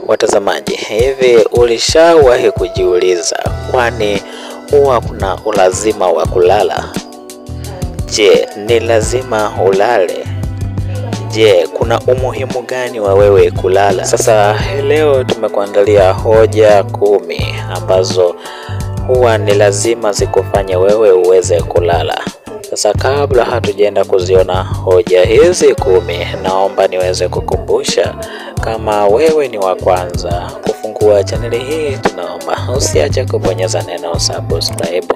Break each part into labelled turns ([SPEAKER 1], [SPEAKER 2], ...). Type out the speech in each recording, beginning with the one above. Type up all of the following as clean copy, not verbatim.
[SPEAKER 1] Watazamaji, hivi ulishawahi kujiuliza kwani huwa kuna ulazima wa kulala? Je, ni lazima ulale? Je, kuna umuhimu gani wa wewe kulala? Sasa leo tumekuandalia hoja 10 ambazo huwa ni lazima zikufanye wewe uweze kulala. Sasa kabla hatujaenda kuziona hoja hizi 10, naomba niweze kukumbusha kama wewe ni wa kwanza kufungua chaneli hii, tunaomba usiache kubonyeza neno subscribe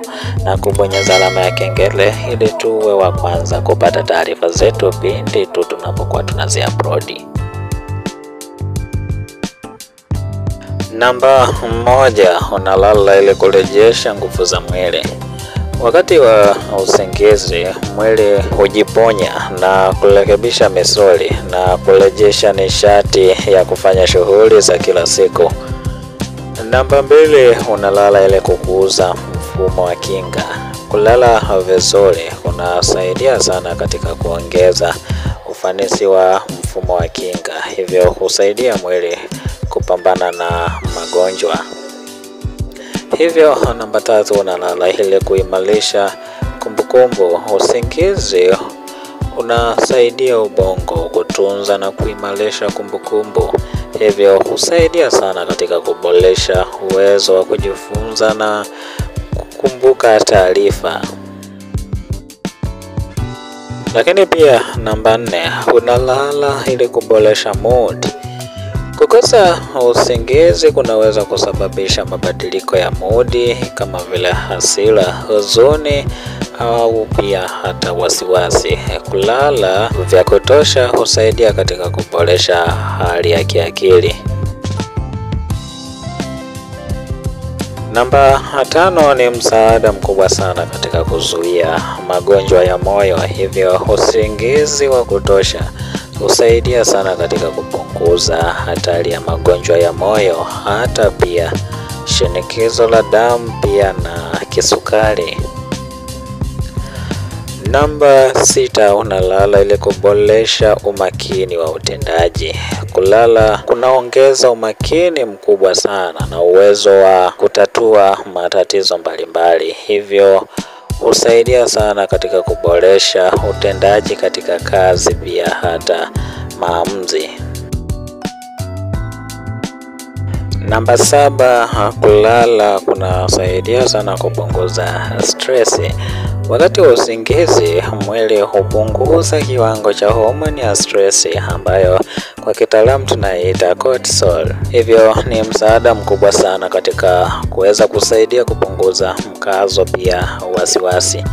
[SPEAKER 1] na kubonyeza alama ya kengele ili tuwe wa kwanza kupata taarifa zetu pindi tu tunapokuwa tunaziupload. Namba 1, unalala ili kurejesha nguvu za mwili. Wakati wa usingizi, mwili hujiponya na kurekebisha misuli na kurejesha nishati ya kufanya shughuli za kila siku. Namba 2, unalala ili kukuza mfumo wa kinga. Kulala vizuri kunasaidia sana katika kuongeza ufanisi wa mfumo wa kinga, hivyo husaidia mwili kupambana na magonjwa. Hivyo namba 3, unalala ili kuimarisha kumbukumbu. Usingizi unasaidia ubongo kutunza na kuimarisha kumbukumbu, hivyo husaidia sana katika kuboresha uwezo wa kujifunza na kukumbuka taarifa. Lakini pia namba 4, unalala ili kuboresha mood. Kukosa usingizi kunaweza kusababisha mabadiliko ya mudi kama vile hasira, huzuni au pia hata wasiwasi. Kulala vya kutosha husaidia katika kuboresha hali ya kiakili. Namba 5 ni msaada mkubwa sana katika kuzuia magonjwa ya moyo, hivyo usingizi wa kutosha husaidia sana katika kupunguza hatari ya magonjwa ya moyo, hata pia shinikizo la damu pia na kisukari. Namba 6, unalala ili kuboresha umakini wa utendaji. Kulala kunaongeza umakini mkubwa sana na uwezo wa kutatua matatizo mbalimbali, hivyo husaidia sana katika kuboresha utendaji katika kazi pia hata maamuzi. Namba 7, kulala kunasaidia sana kupunguza stress. Wakati wa usingizi, mwili hupunguza kiwango cha homoni ya stress ambayo kwa kitaalamu tunaiita cortisol. Hivyo ni msaada mkubwa sana katika kuweza kusaidia kupunguza mkazo pia wasiwasi.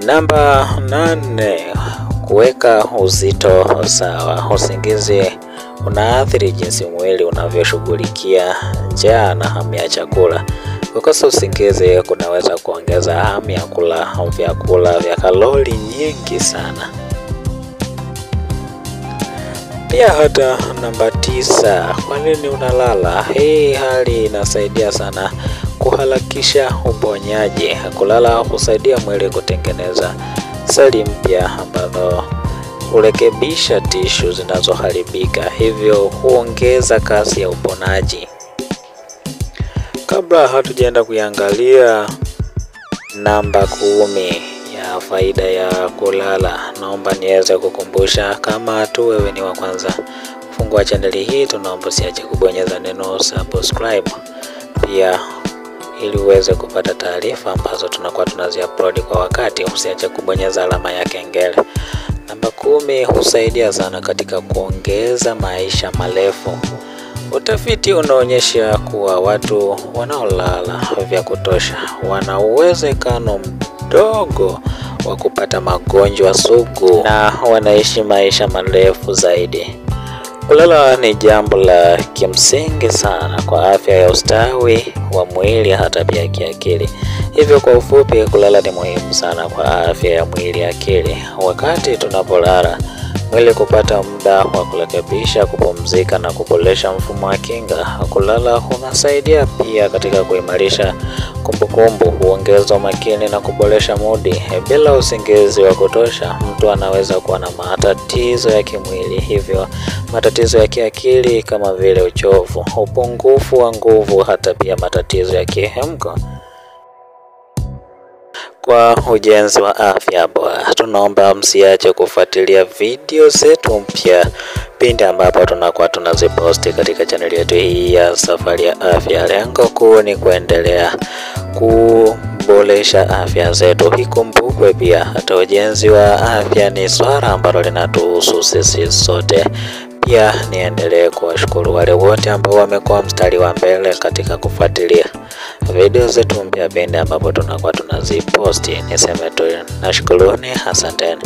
[SPEAKER 1] Namba 8, kuweka uzito sawa. Usingizi unaathiri jinsi mwili unavyoshughulikia njaa na hamu ya chakula. Kukosa usingizi kunaweza kuongeza hamu ya kula vyakula vya kalori nyingi sana. Pia hata namba 9, kwa nini unalala? Hii hali inasaidia sana kuharakisha uponyaji. Kulala husaidia mwili kutengeneza seli mpya ambazo hurekebisha tishu zinazoharibika, hivyo huongeza kasi ya uponaji. Kabla hatujaenda kuiangalia namba 10 ya faida ya kulala, naomba niweze kukumbusha kama tu wewe ni wa kwanza kufungua chaneli hii, tunaomba usiache kubonyeza neno subscribe pia ili uweze kupata taarifa ambazo tunakuwa tunaziupload kwa wakati. Usiache kubonyeza alama ya kengele. Namba 10, husaidia sana katika kuongeza maisha marefu. Utafiti unaonyesha kuwa watu wanaolala vya kutosha wana uwezekano mdogo wa kupata magonjwa sugu na wanaishi maisha marefu zaidi. Kulala ni jambo la kimsingi sana kwa afya ya ustawi wa mwili hata pia kiakili. Hivyo kwa ufupi, kulala ni muhimu sana kwa afya ya mwili akili. Wakati tunapolala, mwili kupata muda wa kurekebisha, kupumzika na kuboresha mfumo wa kinga. Kulala kunasaidia pia katika kuimarisha kumbukumbu, huongeza umakini na kuboresha mudi. Bila usingizi wa kutosha, mtu anaweza kuwa na matatizo ya kimwili, hivyo matatizo ya kiakili kama vile uchovu, upungufu wa nguvu, hata pia matatizo ya kihemko. Kwa ujenzi wa afya bora, tunaomba msiache kufuatilia video zetu mpya pindi ambapo tunakuwa tunaziposti katika chaneli yetu hii ya Safari ya Afya. Lengo kuu ni kuendelea kuboresha afya zetu. Ikumbukwe pia hata ujenzi wa afya ni swala ambalo linatuhusu sisi sote. Pia niendelee kuwashukuru wale wote ambao wamekuwa mstari wa mbele katika kufuatilia video zetu mpya pindi ambapo tunakuwa tunaziposti. Niseme tu nashukuruni, asanteni.